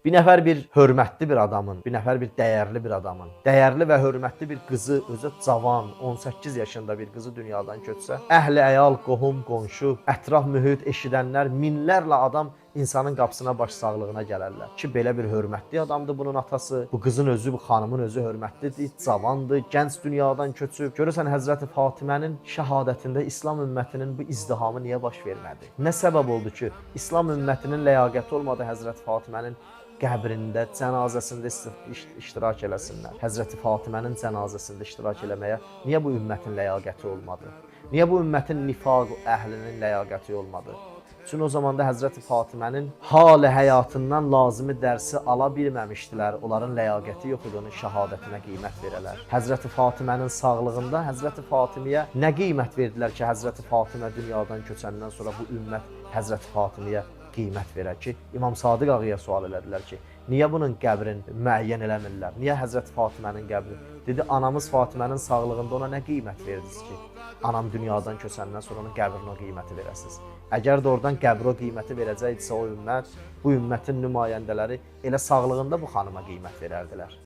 Bir nəfər bir hörmətli bir adamın, bir nəfər bir dəyərli bir adamın, dəyərli və hörmətli bir qızı, özü cavan, 18 yaşında bir qızı dünyadan köçsə, əhli əyal, qohum, qonşu, ətraf mühit, eşidənlər, minlərlə adam insanın qapısına başsağlığına gələrlər. Ki belə bir hörmətli adamdır bunun atası. Bu qızın özü, bu xanımın özü hörmətlidir, cavandır, gənc dünyadan köçüb. Görürsən Həzrəti Fatimənin şəhadətində İslam ümmətinin bu izdihamı niyə baş vermədi? Nə səbəb oldu ki, İslam ümmətinin ləyaqəti olmadı Həzrəti Fatimənin qəbrində, cənazəsində iştirak eləsinlər. Həzrəti Fatimənin cənazəsində iştirak eləməyə niyə bu ümmətin ləyaqəti olmadı? Niyə bu ümmətin nifaq əhlinin ləyaqəti olmadı? Çünki o zamanda Həzrəti Fatimənin hal həyatından lazımi dərsi ala bilməmişdilər. Onların ləyaqəti yox idi onun şəhadətinə qiymət verələr. Həzrəti Fatimənin sağlığında Həzrəti Fatimiyə nə qiymət verdilər ki, Həzrəti Fatimə dünyadan köçəndən sonra bu ümmət Həzrəti Fatimiyə qiymət verər ki, İmam Sadiq ağaya sual elədilər ki, niyə bunun qəbrin müəyyən eləmirlər? Niyə Həzrəti Fatimənin qəbri? Dedi, anamız Fatimənin sağlığında ona nə qiymət verdiniz ki, anam dünyadan köçəndən sonra onun qəbrinə o qiyməti verəsiniz? Əgər də oradan qəbrə o qiyməti verəcəkdisə o ümmət, bu ümmətin nümayəndələri elə sağlığında bu xanıma qiymət verərdilər.